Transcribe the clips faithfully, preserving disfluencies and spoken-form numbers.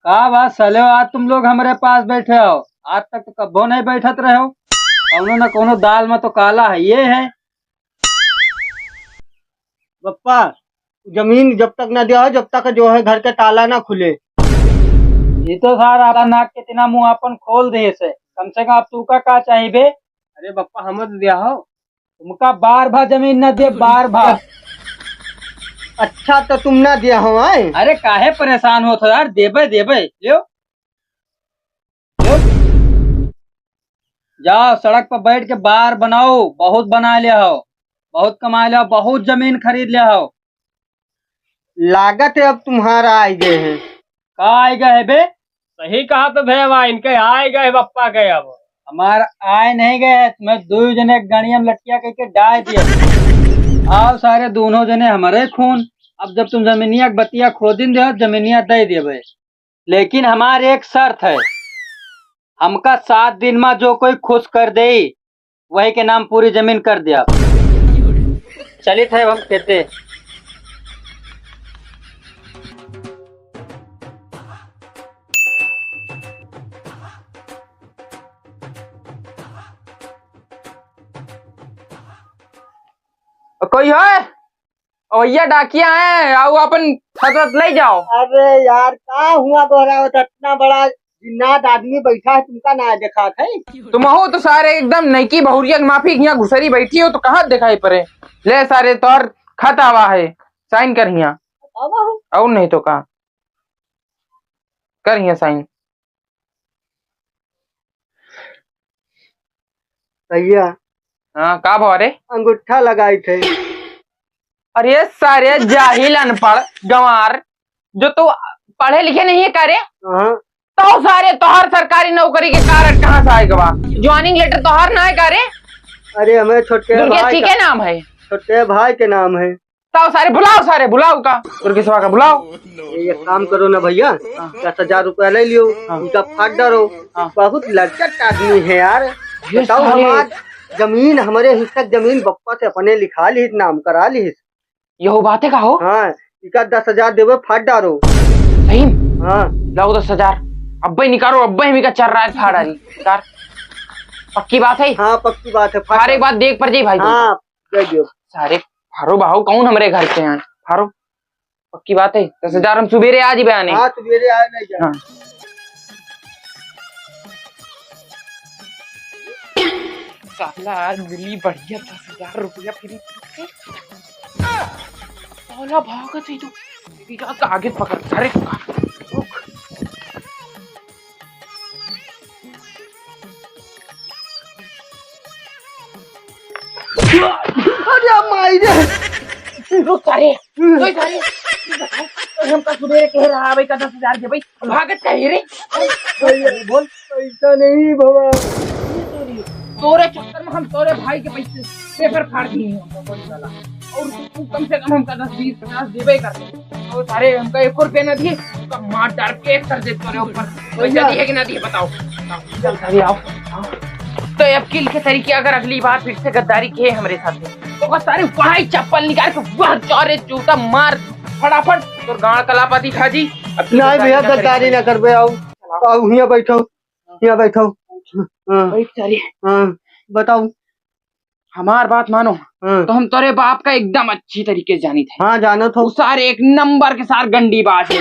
का बात साले हो, आज तुम लोग हमरे पास बैठे हो, आज तक तो कब्बो नहीं बैठत रहे हो। कौनो न कौनो दाल में तो काला है, ये है। बप्पा, जमीन जब तक ना दिया हो, जब तक जो है घर के ताला ना खुले। ये तो सार आपन नाक के तिना मुंह आपन खोल दे से। कम से कम अब तू का, का चाहिए बे? अरे बप्पा, हम तो दिया हो। तुमका बार भा जमीन ना दे, बार भा। अच्छा, तो तुम ना दिया हो, आए? अरे काहे परेशान होत हो यार, देबे, देबे, लियो। जाओ, सड़क पर बैठ के बार बनाओ, बहुत बना लिया हो, बहुत कमा लिया हो, बहुत जमीन खरीद लिया हो। लागत है अब तुम्हारा आए गए हैं। का आए गए है बे? सही कहा तो भैया, इनके आए गए बप्पा के अब। हमारा आए नहीं गए है, तुम्हें दो जने गड़िया में लटिया करके डाल दिया। आओ सारे दोनों जने हमारे खून। अब जब तुम जमीनिया के बतिया खोदिन दे हो, जमीनिया दे देबे। लेकिन हमार एक शर्त है, हमका सात दिन में जो कोई खुश कर दे, वही के नाम पूरी जमीन कर दिया। चलित है अब हम खेते। कोई है? और भैया डाकिया है, आओ अपन खत वत ले जाओ। अरे यार, का हुआ गोहरावत, इतना बड़ा जिन्नात आदमी बैठा है, तुमका ना देखात है? तुम हो तो सारे एकदम नईकी बहुरिया के माफी यहाँ घुसरी बैठी हो तो कहाँ दिखाई पड़े। ले सारे तोर खत आवा है, साइन कर हिया। आवा है? और नहीं तो का, कर हिया साइन। भैया। हाँ, का भवा रे? अंगूठा लगाई थे। अरे सारे जाहिल अनपढ़ गंवार, जो तू पढ़े लिखे नहीं है का रे? हाँ। तो सारे तोहर सरकारी नौकरी के कारड कहाँ से आए गवा? ज्वाइनिंग लेटर तोहर ना है का रे? अरे हमें छोटे दुर्गेश भाई जी का, के नाम है। छोटे भाई के नाम है। ताओ सारे बुलाओ, सारे बुलाओ का, दुर्गेशवा का बुलाओ। ये एक काम करो ना भैया, हाँ। दस हजार रुपया ले लियो, हाँ। उनका फाट डालो। हाँ। बहुत लज्जत आदमी है यार। ये बताओ, सारे हमार जमीन, हमारे हिस्सा जमीन बप्पा से अपने लिखा ली, नाम करा ली। यहो बात है का हो? हाँ, इका दस हजार देवे, फाट डालो। सही में? हाँ। लाओ दस हजार, अब्बे निकालो, अब्बे हम इका चर्रा फाड़ डाली। निकार। पक्की बात है? हाँ, पक्की बात है, फाट सारे डालो। बात देख पर जाई भाई तुम। हाँ, दे दियो। सारे फारो बाहु कौन हमरे घर के हैं? फारो, पक्की बात है, दस हजार हम सुबेरे आज ही बयाने। हाँ, सुबेरे आए नहीं जा। हाँ। साला आज मिली बढ़िया दस हजार रुपया फ्री। साला भागत है तू, तेरी जात का आगे पकड़, सारे रुक। अरे माई रे। रुक सारे, रुक सारे। हमका सुबेरे कह रहा है भाई का दस हजार दे भाई, भागत कहीं रे। भैया, बोल। पैसा नहीं बाबा। तोरे चक्कर में हम तोरे भाई के पैसे पेपर फाड़ दिए हैं, बड़ी वाला। और तू कम से कम हमका दस, बीस, पचास देबे कर। तो सारे हमका एक रुपया ना दिए, तो मार डाल के एक कर दे तोरे ऊपर। पैसा दिए कि ना दिए बताओ? चल, अभी आओ। तो अब किल के तरीके अगर अगली बार फिर से गद्दारी किए हमरे साथ, तो बस सारे वही चप्पल निकाल के वह चारे जूता मार फटाफट, तो गाड़ कलापा दिखा जी। अब नहीं भैया, गद्दारी ना करबे, आओ। आओ, हियाँ बैठो, हियाँ बैठो। हाँ। बैठ सारे। हाँ, बताओ। हमार बात मानो, हाँ। तो हम तोरे बाप का एकदम अच्छी तरीके से जानी थे। हाँ, जानो थो। वो सारे एक नंबर के सार गंडीबाज है,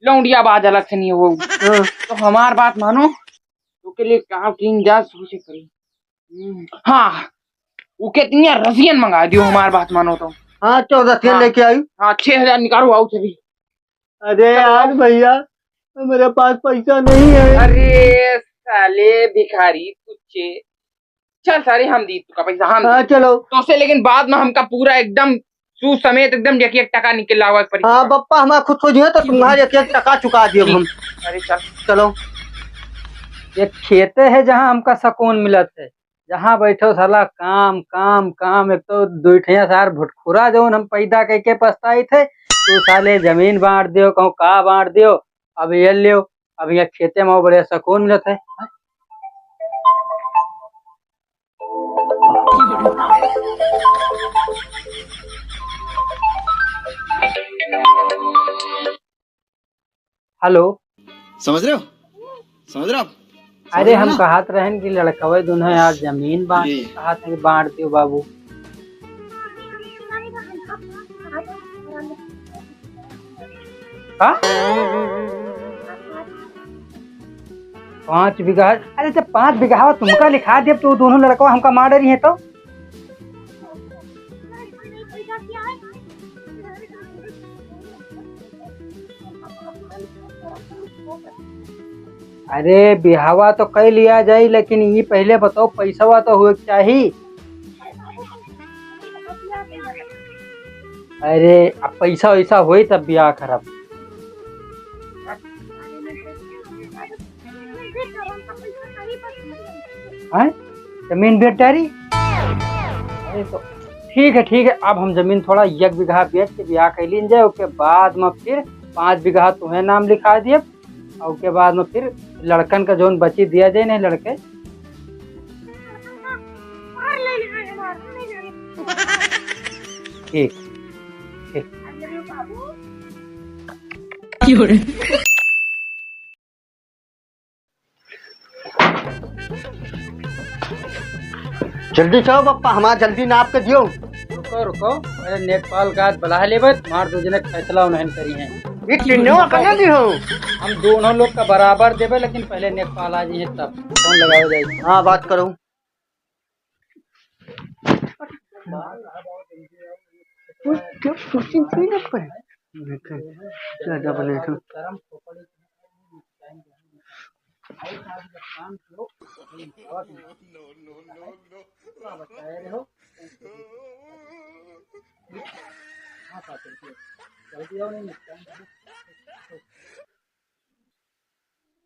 लौंडियाबाज अलग से नहीं हो। हाँ। तो हमार बात मानो, तो के लिए का किंग जा सोचे करी। हम्म, हाँ, वो कितनी रसियन मंगा दियो, हमार बात मानो तो। हाँ, तो रसियन हाँ। लेके आई। हाँ, छह हजार निकालो, आओ चली। अरे यार भैया, मेरे पास पैसा नहीं है। अरे साले भिखारी कुच्चे, चल सारे हम दी तुका पैसा, हम हाँ, दी। चलो। तो से लेकिन बाद में हमका पूरा एकदम सूद समेत एकदम एक एक टका निकल लावा पड़ी। हाँ बप्पा, हमारा खुद को जो है तो तुम्हारे एक एक टका चुका दियो हम। अरे चल। चलो। ये खेते है जहाँ हमका सुकून मिलत है, जहाँ बैठो साला काम, काम, काम। एक तो दुई ठैया सार भुटखुरा जौन हम पैदा करके पछताई थे, तू साले जमीन बांट दियो, कहूँ का बांट दियो, अब ये लियो, अब यहाँ खेते में बढ़िया सुकून मिलत है। हेलो। समझ रहे हो? समझ रहे हो आप? अरे, समझ रहे हो हम ना? कहत रहन कि लड़कवे दुनो यार जमीन बांट, जी। कहत हैं कि बांट दियो बाबू। का? पाँच बीघा? अरे, जब पाँच बीघा तुमका लिखा देब, तो दुनो लड़कवा हमका मार डरी है तो? अरे, बिहावा तो कई लिया जाई, लेकिन ई पहले बताओ, पैसवा तो होए के चाही। अरे, अब पैसा वैसा होई तब बियाह करब। हैं? जमीन बेच डारी? अरे तो ठीक है, ठीक है, अब हम जमीन थोड़ा एक बीघा बेच के बियाह कर लीन जाए, ओके बाद में फिर पाँच बीघा तुम्हें नाम लिखा दिए, और ओके बाद में फिर लड़कन का जौन बची दिया जाए नहीं लड़के। ठीक, ठीक। जल्दी से आओ पप्पा, हमार जल्दी नाप के दियो। रुको, रुको, अरे नेकपाल का आज बुला लेबे, मार दो जने फैसला उन्हें करी है। ये तीनों अपने ली हो। हम दोनों लोग का बराबर देबे, लेकिन पहले नेकपाल आ जाइए तब फोन लगाओ जाए। हाँ, बात करो। क्या सोचिन थी ना पर? क्या बने तो?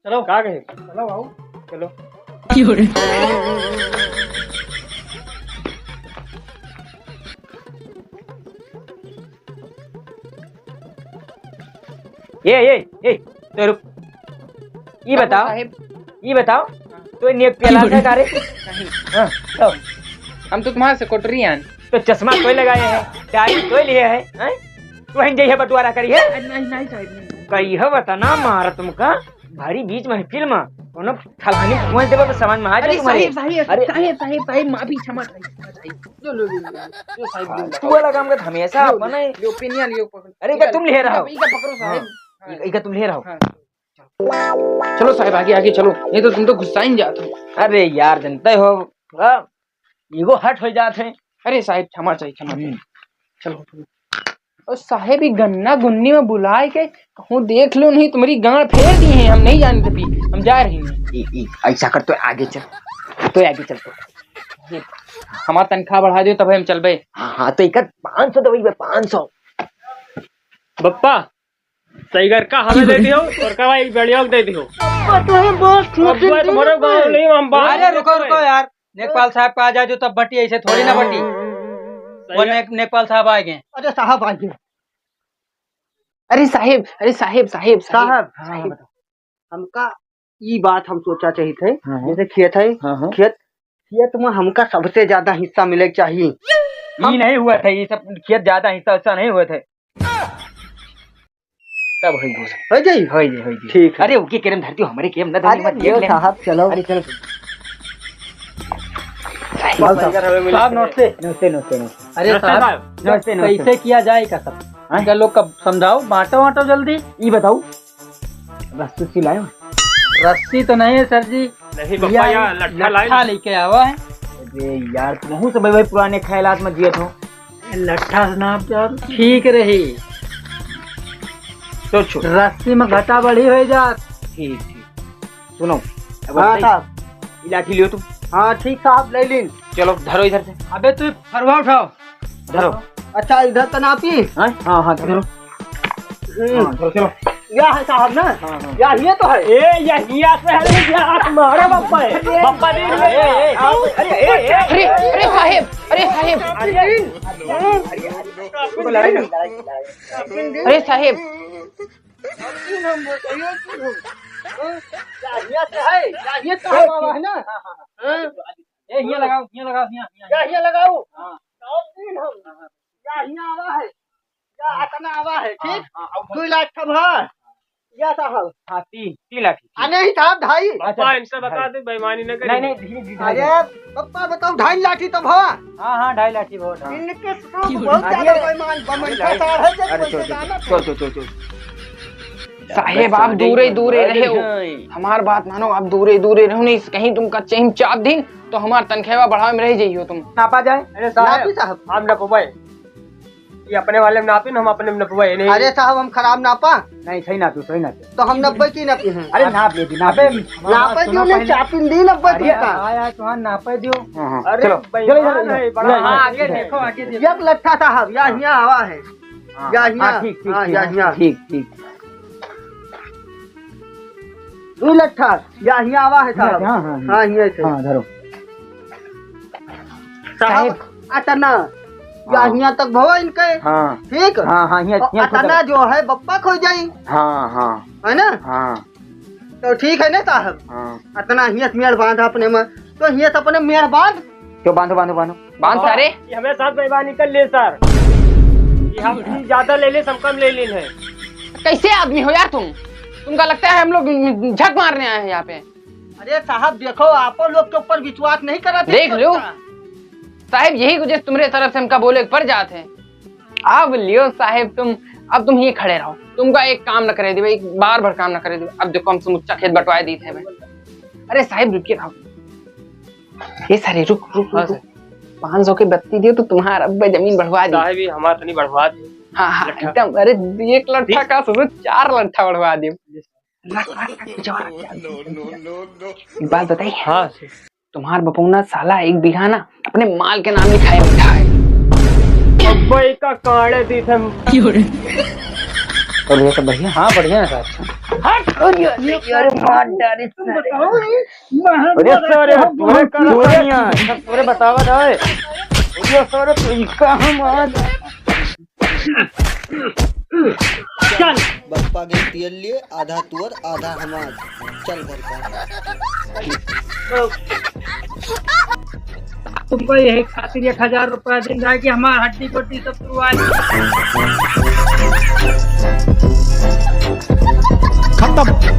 चलो। का कहे? चलो आओ। चलो। ये, ये, ये, तो रुक। ई बताओ, साहेब। ई बताओ, तो नेक पेला से का रे? नहीं। हाँ, तो। हम तो तुम्हारे से कोटरी आन। तो चश्मा तोय लगाए है, दाढ़ी तोय लिए है, हैं? तू हन जइहे बंटवारा करिहे? अरे नहीं, नहीं साहेब, नहीं। कहिए बता ना मार तुमका, भारी बीच महफिल में कोनो फलहानी पहुंच देबा तो समझ में आ जाए अरे तुम्हारे। साहेब, साहेब, अरे साहेब, साहेब, साहेब, माफी, क्षमा, साहेब, क्षमा, साहेब। लो, लो, लो, लो, लो, साहेब, लो, लो। तू वाला काम का हमेशा लो, अपन है। लो, पेनिया लियो, पकड़। अरे, इका तुम ले रहा हो? इका पकड़ो, साहेब। हाँ, हाँ। इका तुम ले रहा हो? हाँ। चलो साहेब, आगे, आगे चलो, नहीं तो तुम तो गुस्सा ही जात हो। अरे यार, जनते हो, थोड़ा ego hurt हो जात है। अरे साहेब, क्षमा चाहिए, क्षमा चाहिए। हम्म। चलो। और साहेब, ई गन्ना गुन्नी में बुलाए के कहूँ देख लो नहीं, तुम्हारी गांड फेर दी है, हम नहीं जाने देती, हम जा रही हैं। ई, ई, ऐसा कर, तो आगे चल, तो आगे चल तो। ये हमार तनख्वाह बढ़ा दियो, तब हम चलबे। हाँ, हाँ, तो इकर पाँच सौ दवाई बे, पाँच सौ। बप्पा, सही कर का हमें दे दियो और का भाई बढ़िया दे दियो। बप्पा, तुम्हें बहुत अब वो तुम्हारे गाँव नहीं, हम बाहर अरे, रुको, रुको यार। नेकपाल साहब का आ जाए जो तब बटी, ऐसे थोड़ी ना बटी। सही वो है। नेक-, नेकपाल साहब आ गए। अरे साहब आ गए। अरे साहेब, अरे साहेब, साहेब, साहेब। साहब, हाँ, साहेब। बताओ। हमका ई बात हम सोचा चाहित है, हाँ, हाँ। जैसे खेत है, हाँ, हाँ। खेत, खेत में हमका सबसे ज्यादा हिस्सा मिले के चाहिए। ई हम नहीं हुआ था, ये सब खेत ज्यादा हिस्सा वैसा नहीं हुआ था। तब होई बोल। हो जाई? होई जाई, होई जाई। ठीक है। अरे, ओके, केरम धरती हो, हमारे केरम ना धरती, अरे, मत देख ले। साहब, चलो। अरे, चलो, चलो। साहब, साहब, नमस्ते। नमस्ते, नमस्ते, नमस्ते। अरे, नमस्ते, साहब, साहब। नमस्ते, नमस्ते। कैसे किया जाए का सब? हाँ? इनका लोग का समझाओ, बांटो, बांटो जल्दी। ई बताओ, रस्सी उस्सी लाए हो? रस्सी तो नहीं है, सर जी। नहीं, पप्पा, या यहाँ लट्ठा लाए। लट्ठा लेके आवा है। अरे यार, तुमहू सब भाई पुराने ख्यालात में जियत हो। लट्ठा से नाप यार, ठीक रही। तो छोड़। रस्सी में घटा बढ़ी हो जात। ठीक, ठीक। सुनो, अब हाँ, बताइए। साहब। ई लाठी लियो तुम। हाँ, ठीक साहब, ले लीन। चलो, धरो इधर से। अबे, तू फरवा उठाओ। धरो। अच्छा, इधर तो नापी। हाँ? हाँ, हाँ, धरो। हम्म। हाँ, चलो, चलो। या है साहब ना? हाँ, हाँ। या ये तो है। ए, या हिया से है, या मारा बप्पा है। बप्पा नहीं है। ए, ए, ए, अरे, अरे, अरे, साहेब, अरे, साहेब। अरे, अरे, अरे, अरे, लड़ाई नहीं, लड़ाई नहीं, लड़ाई नहीं। अरे, साहेब। या हिया से है, या ये तो है बाबा, है ना? हाँ? ए, हिया लगाओ, हिया लगाओ, हिया, हिया। या हिया लगाओ। हाँ। या हिया आवा है। या अतना आवा है, ठीक? हाँ, हाँ, अब दो लाख का भा। या साहब। हाँ, तीन, तीन लाठी। आ, नहीं साहब, ढाई। अच्छा, पप्पा, इनसे बता ढाई। दे, बेईमानी न करी। नहीं, नहीं, ढील, ढील, ढाई। अरे, पप्पा बताओ, ढाई लाठी तो भवा। हाँ, हाँ, ढाई लाठी भवा, ढाई। इनके साथ बहुत ज्यादा अरे, बेईमान, बमन अरे, का सार है, अरे, कोई चल, चल, जाना चल, चल, चल, चल। साहेब, आप दूरे, दूरे रहे हो। हमार बात मानो, आप दूरे, दूरे रहो, नहीं कहीं तुम कच्चे ही चाप दिन, तो हमार तनख्वाह बढ़ावे में रह जाइयो तुम। नापा जाए? अरे साहब, नापी साहब। हम नपवाए। ये अपने वाले में नापी न, हम अपने में नपवाए नहीं। अरे साहब, हम खराब नापा। नहीं, सही नापी, सही नापी। तो हम नब्बे की नापी हैं। अरे नाप ले दी, नाप ले दी। नापे दियो नहीं, चापिन दी नब्बे की का। आया, तुहार नापे दियो। हाँ, हाँ, अरे चलो। चलो, चलो, चलो। हाँ, आगे देखो, आगे देखो। एक लट्ठा साहब, या हियाँ आवा है। हाँ, या हियाँ। हाँ, ठीक, ठीक, हाँ, ठीक, या हियाँ। ठीक, ठीक। दू लट्ठा, या हियाँ आवा है साहब। हाँ, हाँ, हाँ। हाँ, हियाँ से। हाँ, धरो। साहब, साहब। अतना, या हाँ। हियाँ तक भवा इनके। हाँ। ठीक? हाँ, हाँ, हियाँ, और हियाँ अतना छोटा। जो है, बप्पा खो जाई। हाँ, हाँ। है ना? हाँ। तो ठीक है ना साहब? हाँ। अतना हियाँ से मेड़ बांध अपने में, तो हियाँ से अपने मेड़ बांध। क्यों बांधो, बांधो, बांधो। बांध सारे। ये हमें साथ बेईमानी कर लिए सर। ये हम ज्यादा ले ले, हम कम ले लीन है। कैसे आदमी हो यार तुम? तुमका लगता है हम लोग झक मारने आए हैं यहाँ पे? अरे साहब, देखो, आपो लोग के ऊपर विश्वास नहीं करत है देख लो। साहब, यही वजह से तुम्हरे तरफ से हमका बोले के पड़ जात है। अब लियो साहेब तुम, अब तुम ही खड़े रहो, तुमका एक काम न करे देबे, एक बार भर काम न करे देबे। अब देखो हम समुच्चा खेत बंटवाए दीत है। अरे साहेब रुकिए, रहो। ए सारे रुक, रुक, हाँ रुक, सर। रुक। पाँच सौ के बत्ती दियो तो तुम्हार अब्बे जमीन बढ़वा दी। साहेब, ये हमार तनी बढ़वा दी। हाँ, हाँ, लट्ठा। एकदम, अरे एक लट्ठा का सोचो, चार लट्ठा बढ़वा दियो। रख, रख, रख, पीछे रख। एक बात बताई? हाँ। तुम्हार बपौना साला एक बीघा ना अपने माल के नाम लिखाए बैठा है। अब्बे का काढ़े दी थे। तो भैया सब बढ़िया? हाँ, बढ़िया है सर। हट! अरे, अरे, अरे, मार डाले सारे। अरे सर, अरे, तोरे का तोरे, तोरे बतावा जाए। अरे सर, तू इसका हम आज चल। बप्पा के तेल लिए आधा तोर, आधा हमार। चल घर का। तुमको यही खातिर एक हजार रुपया दिन जाए कि हमार हड्डी गोड्डी सब तुड़वा ली। खत्म।